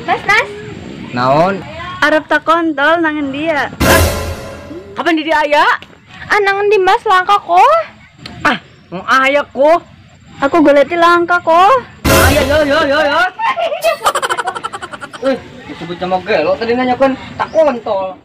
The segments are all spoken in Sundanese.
Mas, Mas. Naon? Arep tak kontol nang endi ya? Kapan di aya? Ah, nang endi Mas langka kok? Ah, mau aya kok. Aku goleti langka kok. Aya yo yo yo yo. Disebut sama gelo tadi nanya kan tak kontol.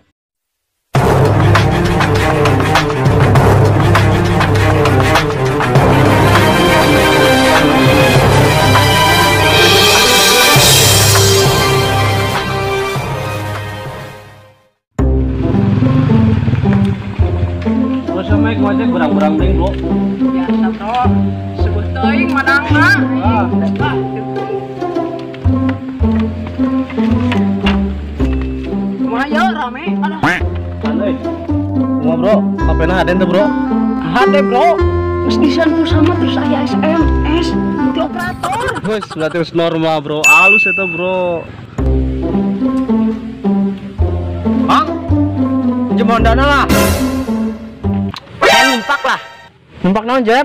Sama ngojek berang-berang deui, Bro. Biasa, Bro. Sebut teuing madang mah. Kumaha yeuh rame? Aduh. Euy. Kumaha, Bro? HP-na hade teu, Bro? Hade, Bro. Geus disanpu sama terus aya SMS di operator. Wes, berarti geus normal, Bro. Alus eta, Bro. Bang. Pinjem Hondana lah. Numpak lah. Numpak naon, Jep?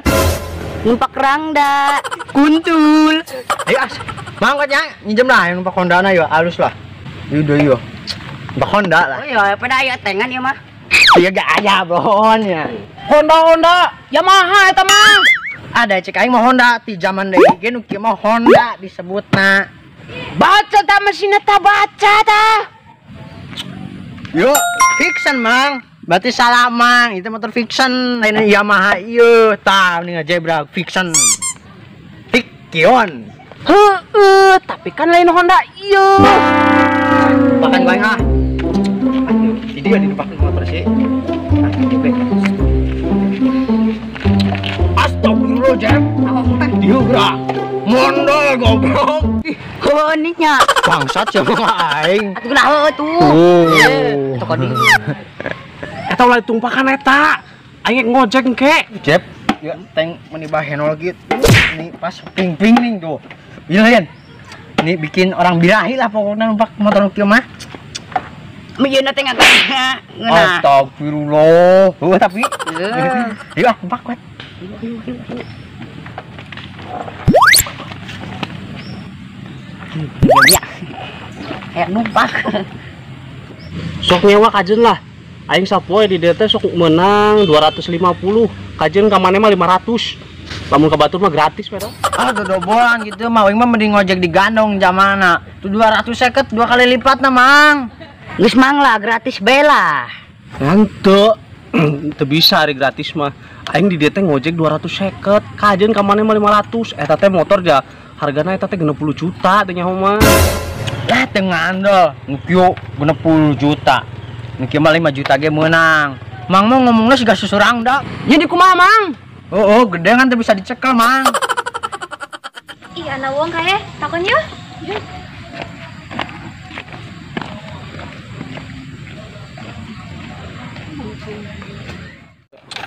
Numpak rangda. Kuntul. Ayo as. Mang kok nya minjem lah numpak Honda na yo, halus lah. Yudo yo. Numpak Honda lah. Oh iya, pada aya tengan ieu mah. Iya gak aya, Bro. Ya. Honda Honda, Yamaha eta mah. Ada cek aing mah Honda ti zaman deui ge nu kieu mah Honda disebutna. Baca ta mesinna ta baca ta. Yo, Vixen Mang. Berarti salah Mang, itu motor Vixen, lain Yamaha ieu. Tah mending zebra Vixen. Vixion. Heeh, tapi kan lain Honda ieu. Makan bae ah. Aduh, di dia di depan motor sih. Ah, di Astagfirullah, Jep. Dia gerak. Mondol goblok. Heuh nya. Bangsat siapa aing. Atuh lah heuh tuh. Toko di. Eta ulah ditumpakan eta. Aing ngojek engke. Jep, ya teng menibah henol gitu. Ini pas ping-ping nih tuh. Bilin. Ini bikin orang birahi lah pokoknya numpak motor kieu mah. Mieuna teh ngeunah. Astagfirullah. Heuh tapi. Ayo ah numpak kuat. Ya. Kayak numpak. Sok nyewa kajeun lah. Aing sapoe di dieu teh sok menang 250, kajeun ka maneh mah 500. Lamun ka batur mah gratis we. Ah dodobolan gitu mah aing mah mending ngojek digandong jamana. Tuh 250 dua kali lipat na Mang. Geus Mang lah gratis bae lah. Henteu. Teu bisa ari gratis mah. Aing di dieu teh ngojek 250, kajeun ka maneh mah 500. Eta teh motor ja hargana eta teh 60 juta teh nyaho mah. Lah teu ngandel, nu kieu 60 juta. Nu kieu mah 5 juta ge meunang. Mang mau ngomongna siga susurang da. Jadi kumaha Mang? Oh, gede kan teu bisa dicekel Mang. Ih, ana wong kae, takon yeuh.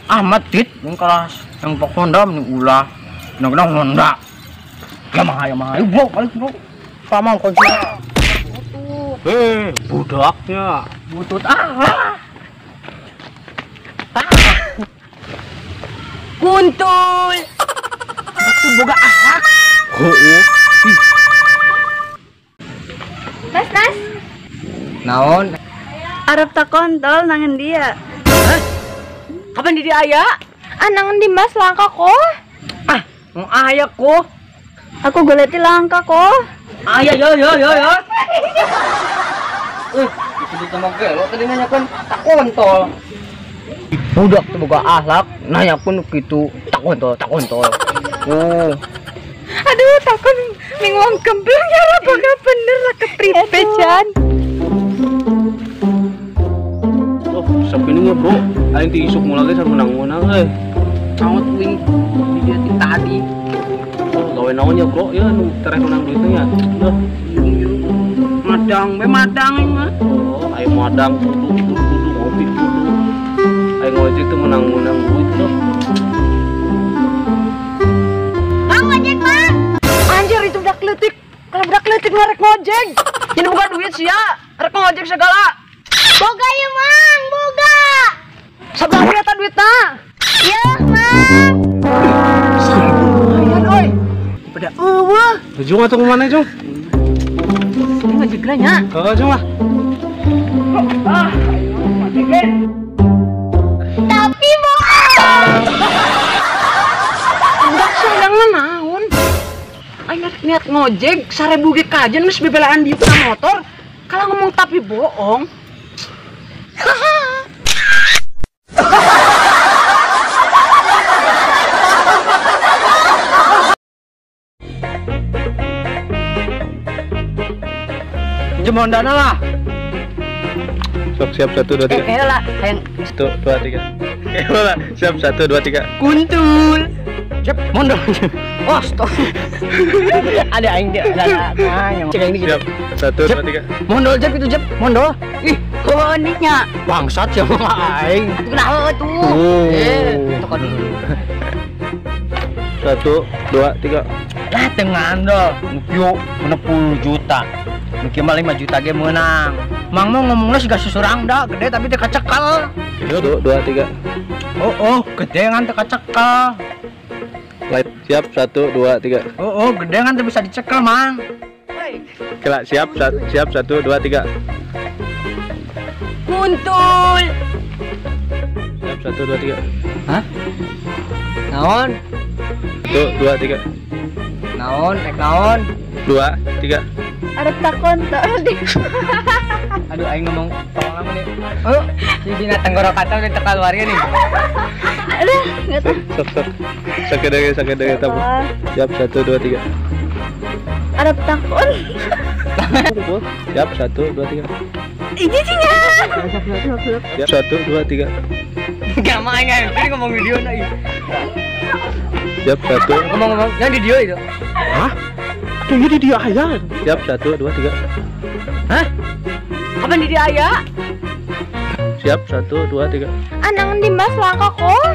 Ahmad dit, yang kelas yang pak Honda mending ulah. Nang Honda. Yamaha Yamaha. Yuk, bro, balik bro. Sama kunci. Heh, budaknya. Butut ah. Kuntul. Itu boga akhlak. Heeh. Mas, Mas. Naon? Arep tak kontol nang endi ya? Hah? Kapan di aya? Ah, nang endi Mas langka kok? Ah, mau aya kok. Aku goleti langka kok. Aya yo yo yo yo. Disebut sama gelo tadi nanya kan tak kontol. Budak tuh boga akhlak, nanya pun gitu tak kontol, tak kontol. Oh. Aduh, takon ning wong gemblong ya ora bakal bener lah kepribe jan. Oh, sapinya Bro. Aing ti isuk mulai geus menang-menang euy. Maot wing di dia ti tadi. Oh, gawe naon ya, Bro? Ya nu tereh menang duitnya ya. Duh. Madang we madang mah. Oh, aing madang kudu kudu kudu ngopi kudu. Aing ngojek tuh menang-menang duit loh. Bang ngojek, Bang. Anjir itu budak leutik. Kalau budak leutik ngarek ngojek. Ini bukan duit sih ya. Rek ngojek segala. Boga ya, Mang, boga. Sabaraha eta duitna? Ya, Mang. Lumayan euy. Pada eueuh. Jung atuh mana, Jung? Ini Ngojek lah nya. Heeh, cuma. Ah, ngojek. Tapi bohong. Budak sayangna naon? Aing niat ngojek 1000 ge kajen geus bebelaan diuk na motor. Kalau ngomong tapi bohong. Pinjem Hondana lah. Sok siap 1 2 3. Lah, hayang 1 2 3. Lah, siap 1 2 3. Kuntul. Siap mondol. Oh, stop. Ada aing dia. Ada. Cek ini gitu. Siap 1 2 3. Mondol jep itu jep, mondol. Ih, keuniknya. Bangsat ya aing. Atuh kunaon tuh? Toko dulu. 1 2 3. Lah teu ngandol. Yo 60 juta. Mungkin mah 5 juta ge meunang. Mang mau ngomongnya siga susurang dah, gede tapi teu kacekal. 1 2 3. Oh, gede ngan teu kacekal. Light, siap 1 2 3. Oh, gede ngan teu bisa dicekel, Mang. Kela, siap siap 1 2 3. Kuntul. Siap 1 2 3. Hah? Naon? 1 2 3. Naon, rek naon? 2 3. Arep takon tadi. Aduh aing ngomong tolong lama nih. Oh, di dina tenggorokan teh udah keluarnya nih. Aduh, enggak tahu. Sok sok. Sakit dege tabu. Siap 1 2 3. Arep takon. Siap 1 2 3. Ini sih nya. Siap 1 2 3. Enggak mau aing ini ngomong video nah. Siap 1. Ngomong-ngomong, yang di video itu. Hah? Tuh ini dia ayah. Siap 1 2 3. Hah? Kapan di dia ayah? Siap 1 2 3. Anang di mas langka kok.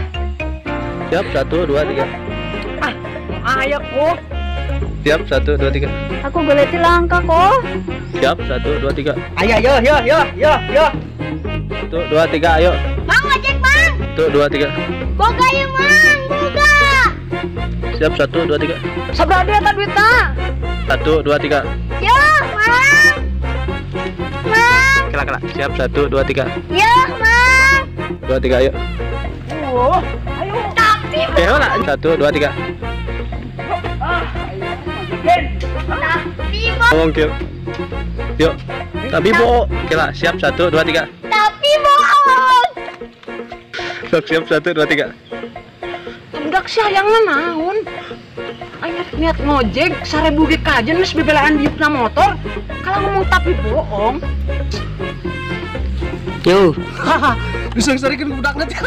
Siap 1 2 3. Ah, ayah kok. Siap 1 2 3. Aku goleti langka kok. Siap 1 2 3. Ayo yo yo yo yo yo. 1 2 3 ayo. Mang ojek, Mang. 1 2 3. Boga ya, Mang, boga. Siap 1 2 3. Sabaraha eta duitna? 1 2 3. Yo, Mang. Mang. Kela kela. Siap 1 2 3. Yo, Mang. 2 3 ayo. Oh, ayo. Tapi lah. 1 2 3. Tapi bo. Ngomong kieu. Yuk. Tapi bo. Kela, siap 1 2 3. Tapi bohong. Sok siap 1 2 3. Budak sayangna naon? Aing niat ngojek 1000 ge kajen geus bebelaan diuk na motor. Kalau ngomong tapi bohong. Yo. Haha, bisa sarikeun budak teh.